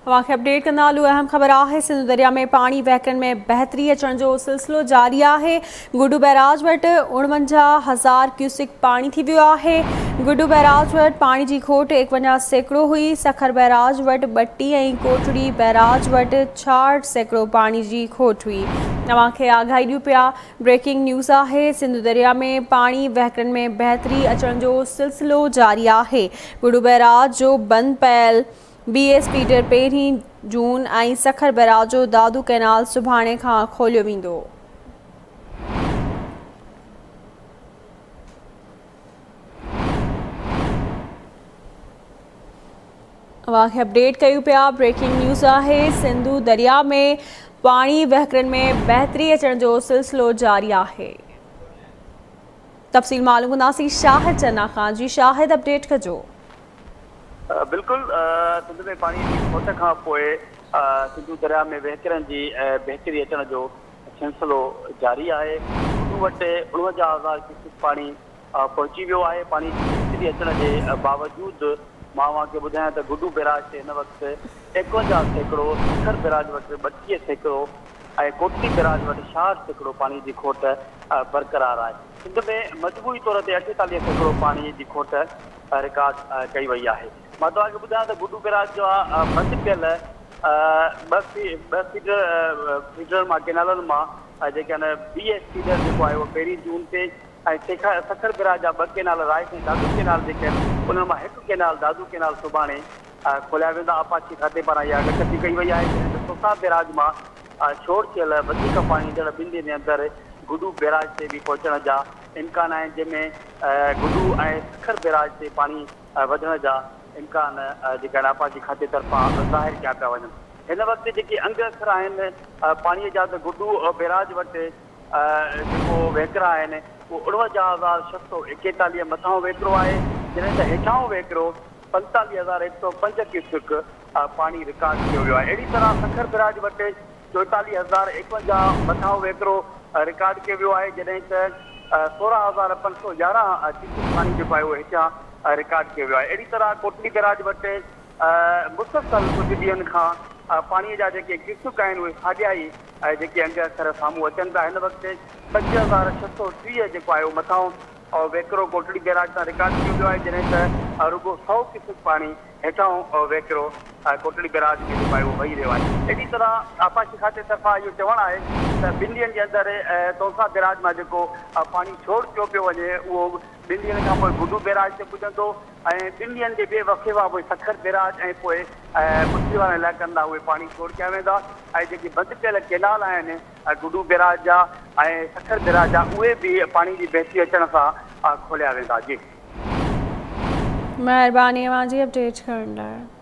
اوهان کي اپڊيٽ ڪندا هلون. اهم خبر آهي، سنڌو دريا ۾ پاڻي وهڪرن ۾ بهتري اچڻ جو سلسلو جاري آهي. گڊو بئراج وٽ 49,000 ڪيوسڪ پاڻي ٿي ويو آهي. گڊو بئراج وٽ پاڻي جي کوٽ 51% هئي. سکر بئراج وٽ 32 ۽ ڪوٽڙي بئراج وٽ 66% پاڻي جي کوٽ هئي. اوهان کي آگاهي ڏيون پيا، بريڪنگ نيوز آهي، سنڌو دريا ۾ پاڻي وهڪرن ۾ بهتري اچڻ جو سلسلو جاري آهي. گڊو بئراج جو بند پيل بي ايس فيڊر 1 جون ۽ سکر بئراج جو دادو ڪئنال سڀاڻي کان کوليو ويندو. اوهان کي اپڊيٽ ڪيون پيا، بريڪنگ نيوز آهي، سنڌو دريا ۾ پاڻي وهڪرن ۾ بهتري اچڻ جو سلسلو جاري آهي. تفصيل معلوم ڪنداسين شاهد چنا کان. جي شاهد، اپڊيٽ ڪجو. بلڪل، سنڌ ۾ پاڻي جي کوٽ کان پوء سنڌو درياء ۾ وهڪرن جي بهتري اچڻ جو سلسلو جاري آهي. گڊو وٽ 49,000 ڪيوسڪ پاڻي پهچي ويو آهي. پاڻي جي بهتري اچڻ جي باوجود مان اوهان کي ٻڌايان ته گڊو بئراج تي هن وقت 51%، سکر بئراج وٽ 32% ۽ ڪوٽڙي بئراج وٽ 66% پاڻي جي کوٽ برقرار آهي. سنڌ ۾ مجموعي طور تي 48% پاڻي جي کوٽ رڪارڊ ڪئي وئي آهي. مان توهان کي ٻڌايان ته گڊو بئراج جا بند پيل ٻه فيڊرن مان ڪينالن مان جيڪي آهن بي ايس فيڊر جيڪو آهي اهو 1 جون تي ۽ سکر بئراج جا 2 ڪينال رائس ۽ دادو ڪينال جيڪي آهن انهن مان هڪ ڪينال دادو ڪينال سڀاڻي کوليا ويندا. آبپاشي کاتي پاران اها اڳڪٿي ڪئي وئي آهي. جڏهن ته تونسا بئراج مان ڇوڙ ٿيل وڌيڪ پاڻي ايندڙ 2 ڏينهن جي اندر گڊو بئراج تي به پهچڻ جا امڪان آهن، جنهن ۾ گڊو ۽ سکر بئراج تي پاڻي وڌڻ جا امڪان جيڪا آهن آبپاشي کاتي طرفان ظاهر ڪيا پيا وڃن. هن وقت جيڪي انگ اکر آهن پاڻي جا ته گڊو بئراج وٽ جيڪو وهڪرا آهن اهو 49,641 مٿانهون وهڪرو آهي، جڏهن ته هيٺانهون وهڪرو 45,105 ڪيوسڪ پاڻي رڪارڊ ڪيو ويو آهي. اهڙي طرح سکر بئراج وٽ 44,051 مٿانهون وهڪرو رڪارڊ ڪيو ويو آهي، جڏهن ته 16,511 ڪيوسڪ پاڻي جيڪو آهي اهو هيٺيان رڪارڊ ڪيو ويو آهي. اهڙي طرح ڪوٽڙي بئراج وٽ مسلسل ڪجهه ڏينهن کان پاڻي جا جيڪي ڪيوسڪ آهن اهي ساڳيا ئي جيڪي انگ اکر سامهون اچن پيا. هن وقت 5,630 جيڪو آهي اهو مٿانهون وهڪرو ڪوٽڙي بئراج تان رڪارڊ ڪيو ويو آهي، جڏهن ته رڳو 100 ڪيوسڪ پاڻي هيٺانهون وهڪرو ڪوٽڙي بئراج ۾ جيڪو آهي اهو وهي رهيو آهي. اهڙي طرح آبپاشي کاتي طرفان اهو چوڻ آهي ته 2 ڏينهن جي اندر تونسا بئراج مان جيڪو پاڻي ڇوڙ ڪيو پيو وڃي اهو 2 ڏينهن کان پوء گڊو بئراج تي پڄندو ۽ 2 ڏينهن جي ٻئي وقفي کان پوء سکر بئراج ۽ پوء پٺي وارن علائقن ڏانهن اهي پاڻي ڇوڙ ڪيا ويندا ۽ جيڪي بند پيل ڪينال آهن گڊو بئراج جا ۽ سکر بئراج جا اهي به پاڻي جي بهتري اچڻ سان کوليا ويندا. جي مهرباني اوهان جي اپڊيٽ ڪرڻ لاء.